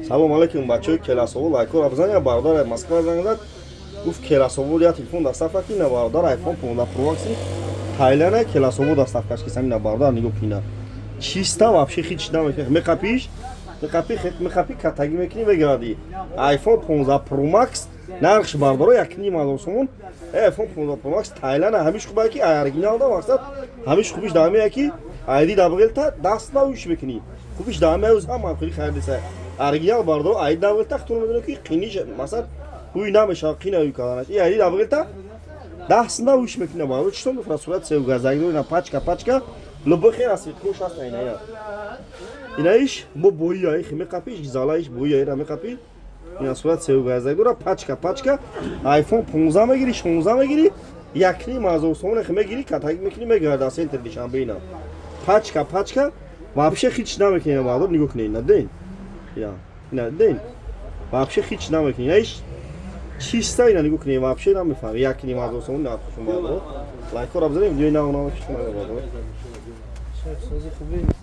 Салом алейкум, бачаҳои Келасову, лайкора бизанед. Бародар Москва занг зад, гуфт, Келасову я телефон доставка ки на, бародар, iPhone 15 Pro Max Тайланда Келасову доставкаш ки самина. Бародар, нигоҳ кина, чиста, вообще хич намекунӣ. Меқапиш, меқапи, меқапи, катагӣ мекунӣ, мегардӣ. iPhone 15 Pro Max нархш, бародаро, 1,5 ҳазор сомон. iPhone 15 Pro Max Тайланда. Ҳамиш хубае ки оригинал да, мақсад ҳамиш хубиш дар ки айди дабғелта даст навиш мекунӣ. Хубиш дар меуз ҳама хеле харидиса оригинал, бародаро, айди дабғелта хутун медонӣ ки қиниш, масалан, ҳуй намешава, қина ҳуй карданаш. И айди дабғелта даст навиш мекунӣ, бародаро. Читон мефурад, сурат сев газак дори, пачка, пачка, любой хел аст, хуш аст. Ина инаиш бо бои аи меқапиш, залаиш бои аира меқапи. Ина сурат сев газак дора, пачка, пачка. iPhone 15 мегири, 16 мегири, 1,5 ҳазор сомон мегири, катагӣ мекунӣ, мегарда центр Душанбе. Ина пачка, пачка, вообще хич намекунӣ, бародар. Нигоҳ кунед, ина ден, ина, ина ден, вообще хич намекунӣ. Инаиш чиста, ина нигоҳ кунед, вообще намефаҳми. 1,5 ҳазор сомон нархшон, бародар. Лайкҳоро бизанед, видеои нав нав бародар. Шеф, сози хуби.